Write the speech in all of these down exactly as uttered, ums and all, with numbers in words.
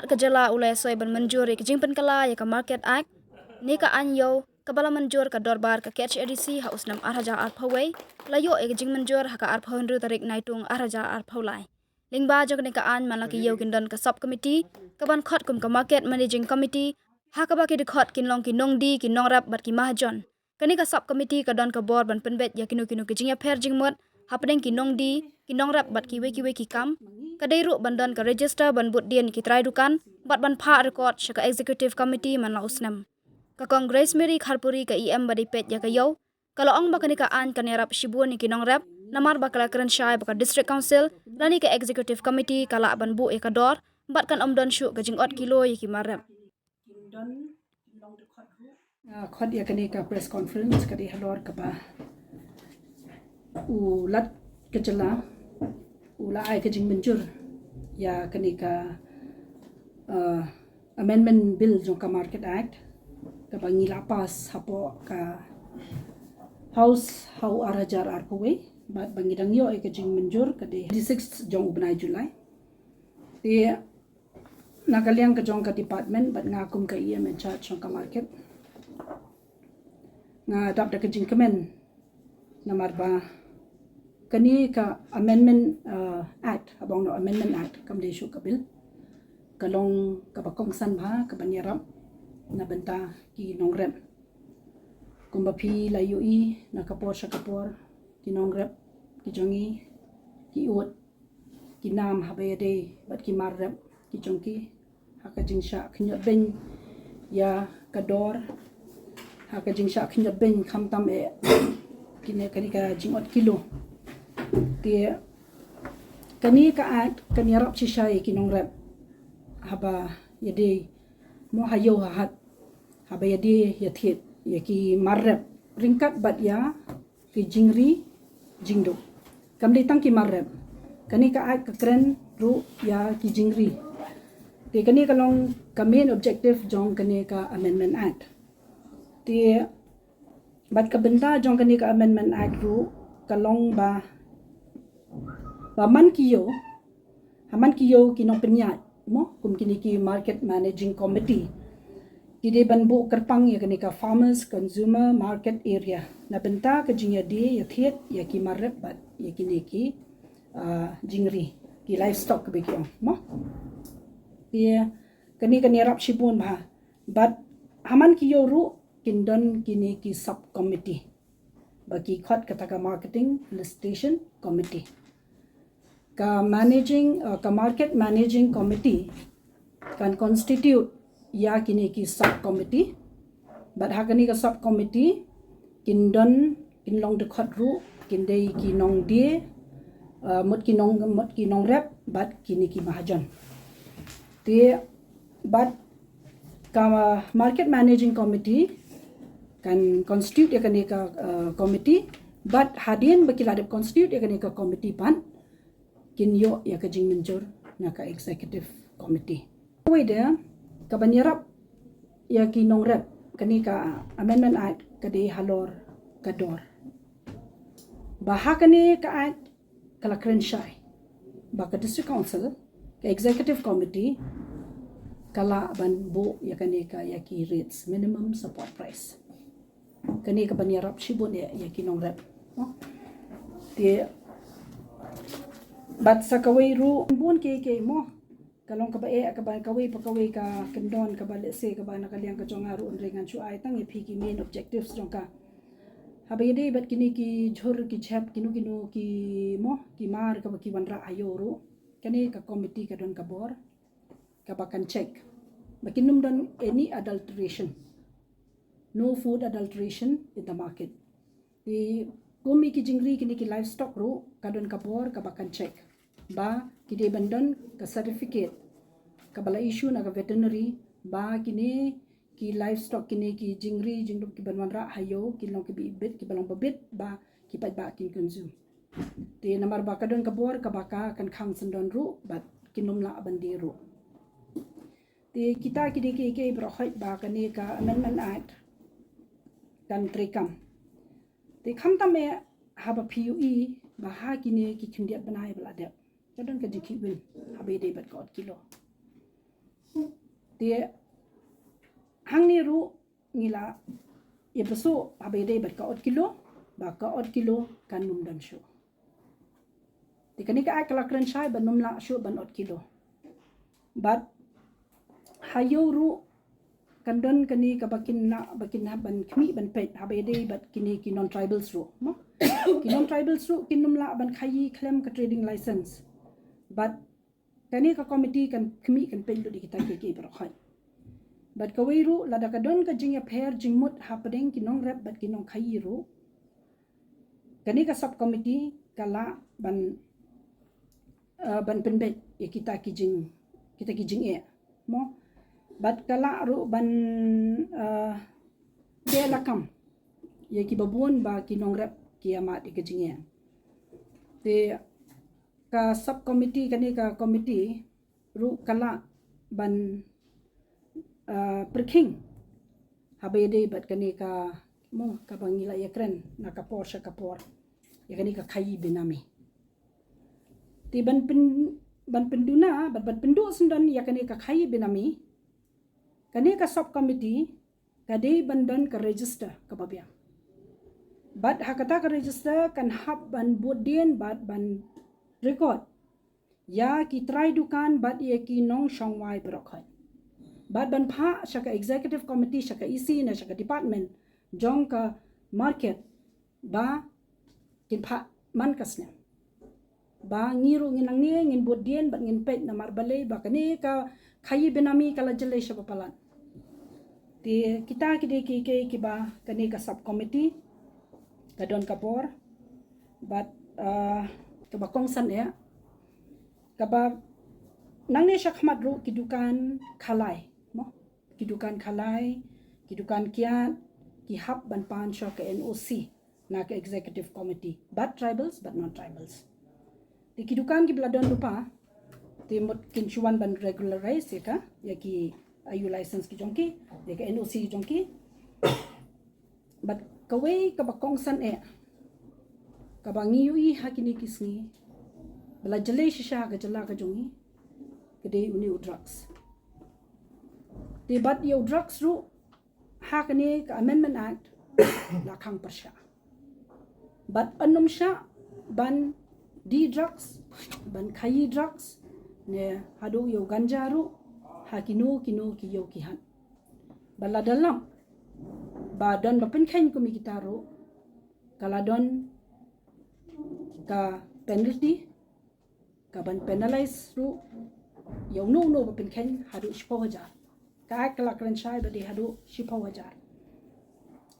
Ka jylla u la ïasoi ban mynjur ïa ka jingpynkylla ïa ka Market Act. Ne ka aiñ ïew kaba la mynjur ka dorbar ka K H A D C ha u snem ar hajar arphew wei, la ïoh ïa ka jingmynjur ha ka arphew hynriew tarik Naitung ar hajar arphew lai. Lyngba jong kane ka aiñ man la ki ïew kin don ka sub committee kaban khot kum ka Market Managing Committee, ha kaba ki dkhot kin long ki nongdie, ki nongrep bad ki mahajon. Kane ka sub committee ka don ka bor ban pynbeit ïa kino kino ki jingïapher jingmut hapdeng ki nongdie, ki nongrep bad kiwei kiwei ki kam. Ka dei ruh ban don ka register ban bud dien ïa ki trai dukan bad ban phah record sha ka executive committee man la u snem. Ka Kong Grace Mary Kharpuri, ka E M ba dei peit ïa ka ïew, ka la ong ba kane ka aiñ kan ïarap shibun ïa ki nongrep, namar ba ka la kren shai ba ka District Council lane ka Executive Committee ka lah ban buh ïa ka dor bad kan ym don shuh ka jingot kilo ïa ki mar rep. Nga khot ïa kane ka press conference ka dei halor kaba u Lat ka jylla u la ai ka jingmynjur ïa kane ka, uh, amendment bill jong ka Market Act kaba ngi la pass hapoh ka House ha u ar hajar arphew wei, bad ba ngi dang ïoh ïa ka jingmynjur ka dei twenty-six jong u bnai July. Te na ka liang ka jong ka department bad nga kum ka E M in charge jong ka market, nga dap da ka jingkmen namar ba kane ka amendment, uh, act, haba ong noh amendment act, kam dei shuh ka bill, ka long kaba kongsan bha kaban ïarap na bynta ki nongrep. Kumba phi la ïohi na ka por sha ka por, ki nongrep ki jong ngi ki ud ki nam haba ïadei bad ki mar rep ki jong ki ha ka jingshah khynñiot beiñ ïa ka dor, ha ka jingshah khynñiot beiñ khamtam eh kine kane ka jingot kilo. Te kane ka act kan ïarap shisha ïa ki nongrep haba ïadei mo ha ïew ha hat, haba ïadei ïathied ïa ki mar rep ryngkat bad ïa ki jingri jingduh. Kam dei tang ki mar rep, kane ka act ka kren ruh ïa ki jingri. Te kane ka long ka main objective jong kane ka Amendment Act. Te bad ka bynta jong kane ka Amendment Act ruh ka long ba, ba man ki ïew, ha man ki ïew ki nongpynïaid mo kum kine ki Market Managing Committee ki dei ban buh kyrpang ïa kane ka Farmers Consumer Market Area na bynta ka jingïadie ïathied ïa ki mar rep bad ïa kine ki, ah, jingri, ki livestock kaba ki ong mo. Ïa kane kan ïarap shibun bha. Bad ha man ki ïew ruh kin don kine ki sub committee ba ki khot kata ka Marketing Felicitation Committee. Ka managing, uh, ka Market Managing Committee kan constitute ïa kine ki sub committee. Bad ha kane ka sub committee kin don, kin long dkhot ruh, kin dei ki nongdie, uh, mut ki nong, mut ki nongrep bad kine ki mahajon. Te bad ka Market Managing Committee kan constitute ïa kane ka, uh, committee, bad hadien ba ki la dep constitute ïa kane ka committee pat kin ïoh ïa ka jingmynjur na ka Executive Committee. Kawei de kaban ïarap ïa ki nongrep, kane ka Amendment Act ka dei halor ka dor. Ba ha kane ka Act ka la kren shai ba ka District Council, ka Executive Committee ka lah ban buh ïa kane ka, ïa ki rates, minimum support price. Kane kaban ïarap shibun ïa, ïa ki nongrep mo. Te bad sa kawei ruh bun kiei kiei mo. Ka long kaba eh, kaba kawei pa kawei ka kyndon kaba lehse kaba na ka liang ka jong nga ruh, hynrei ngan shu ai tang ïa phi ki main objectives jong ka. Haba ïadei bad kine ki jhur ki jhep, kino kino ki mo, ki mar kaba ki wanrah ha ïew ruh, kane ka committee ka don ka bor kaba kan check ba kin ym don any adulteration. No food adulteration in the market. Te kum ïa ki jingri kine ki livestock ruh ka don ka bor kaba kan check ba ki dei ban don ka certificate kaba la issue na ka veterinary ba kine ki livestock, kine ki jingri jingduh kiban wanrah ha ïew ki long kiba bit, kiba long babit ba ki paidbah kin consume. Te namar ba ka don ka bor kaba ka kan khang syndon ruh bad kin ym lah ban die ruh. Te kita ki dei kiei kiei baroh hoi ba kane ka Amendment Act kan treikam. Te khamtam eh haba phi ïohi ba ha kine ki khyndiat bnai ba la dep ka don ka jingkhih win haba ïadei bad ka ot kilo. Te hangne ruh ngi la ïa pyrshah haba ïadei bad ka ot kilo, ba ka ot kilo kan nym don shuh. Te kane ka act ka la kren shai ban nym lah shuh ban ot kilo. Bad ha ïew ruh kan don kane kaba kin lah, ba kin hap ban khmih ban peit haba ïadei bad kine ki non-tribals ruh, mo? Ki non-tribals ruh kin nym lah ban khaïi khlem ka trading license. Bad kane ka committee kan khmih kan peit lut ïa kita kiei kiei baroh khoit. Bad kawei ruh, lada ka don ka jingïapher jingmut hapdeng ki nongrep bad ki nongkhaïi ruh, kane ka sub committee ka lah ban, uh, ban pynbeit ïa kita ki jing, kita ki jingeh, mo? Bad ka lah ruh ban, uh, teh lakam ïa kiba bun ba ki nongrep ki ïamad ïa ka jingeh. Te ka sub committee, kane ka committee ruh ka lah ban, uh, pyrkhing haba ïadei bad kane ka, mo, kaba ngi la ïakren na ka por sha ka por, ïa kane ka khaïi benami. Te ban pyn, ban pynduna bad ban pynduh syndon ïa kane ka khaïi benami, kane ka sub committee ka dei ban don ka register kaba biang. Bad ha kata ka register kan hap ban bud dien bad ban record ïa ki trai dukan bad ïa ki nongshong wai baroh khoit. Bad ban phah sha ka executive committee, sha ka E C ne sha ka department jong ka market, ba kin phah man ka snem. Ba ngi ruh ngin nangne ngin bud dien bad ngin peit namar balei ba kane ka khaïi benami ka la jlei sha ba palat. Te kita ki dei kiei kiei kiba kane ka sub committee ka don ka bor. Bad, uh, kaba kongsan eh, kaba nangne shakhmat ruh ki dukan khalai, mo? Ki dukan khalai, ki dukan kiad ki hap ban pan sha ka N O C na ka executive committee, bad tribals bad non-tribals. Te ki dukan kiba la don lypa, te mut kin shu wan ban regularize ïa ka, ïa ki I U license ki jong ki, ïa ka N O C ki jong ki. Bad kawei kaba kongsan eh, kaba ngi ïohi ha kine ki sngi ba la jlei shisha ha ka jylla ka jong ngi, ka dei une u drugs. Te bad ïa u drugs ruh, ha kane ka Amendment Act la khang pyrshah. Bad yn nym shah ban die drugs, ban khaïi drugs, ne haduh ïa u ganja ruh ha kino kino ki ïew ki hat. Bad lada lap ba don ba pynkheiñ kum ïa kita ruh, ka la don ka penalty, ka ban penalize ruh ïa uno uno ba pynkheiñ haduh shiphew hajar. Ka Act ka la kren shai ba dei haduh shiphew hajar.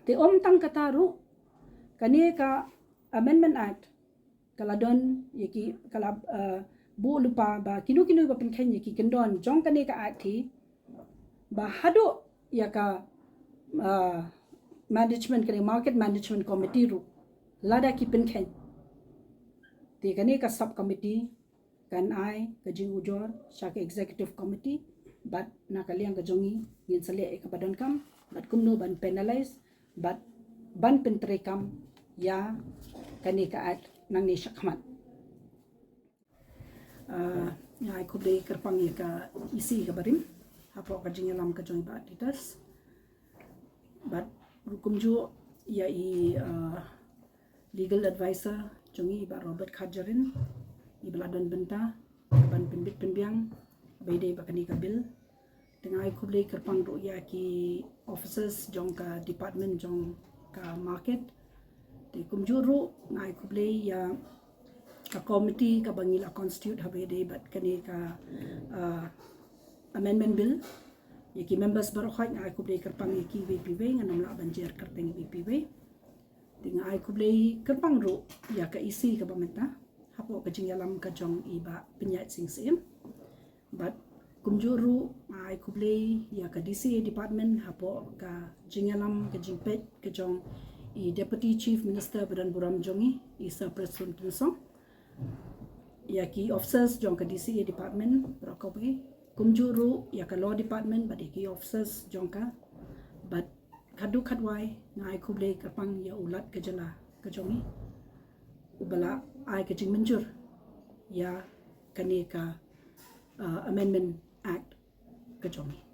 Te ym tang kata ruh, kane ka Amendment Act ka la don ïa ki, ka la, uh, buh lypa ba kino kino ba pynkheiñ ïa ki kyndon jong kane ka Act hi, ba haduh ïa ka, uh, management, kane Market Management Committee ruh, lada ki pynkheiñ, te kane ka sub committee kan ai ka jingujor sha ka executive committee, bad na ka liang ka jong ngi ngin sa leh ïa kaba donkam bad kumno ban penalize bad ban pyntreikam ïa kane ka Act nangne shakhmat. Uh, nga ai khublei kyrpang ïa ka E C kaba rim hapoh ka jingïalam ka jong i Bah Titus. Bad ruh kumjuh ïa i, uh, legal advisor jong i Bah Robert Kharjahrin, iba la don bynta ban pynbit pynbiang ba ïadei bad kane ka bill. Te nga ai khublei kyrpang ruh ïa ki officers jong ka department jong ka market. Te kumjuh ruh nga ai khublei ïa ka committee kaba ngi la constitute haba ïadei bad kane ka, uh, amendment bill. Ïa ki members baroh khoit nga ai khublei kyrpang ïa ki iwei pa iwei, ngan ym lah ban jer kyrteng iwei pa iwei. Te nga ai khublei kyrpang ruh ïa ka E C kaba mynta hapoh ka jingïalam ka jong i Bah Pynïaid Sing Syiem. Bad kumjuh ruh nga ai khublei ïa ka D C A department hapoh ka jingïalam ka jingpeit ka jong i Deputy Chief Minister ba don burom jong i, i Sir Prestone Tynsong. Ïa ki officers jong ka D C A department baroh kawei, kumjuh ruh ïa ka law department bad ïa ki officers jong ka, bad khadduh khadwai nga ai khublei kyrpang ïa u Lat ka jylla ka jong i, uba la ai ka jingmynjur ïa kane ka, uh, Amendment Act. ka jong ngi.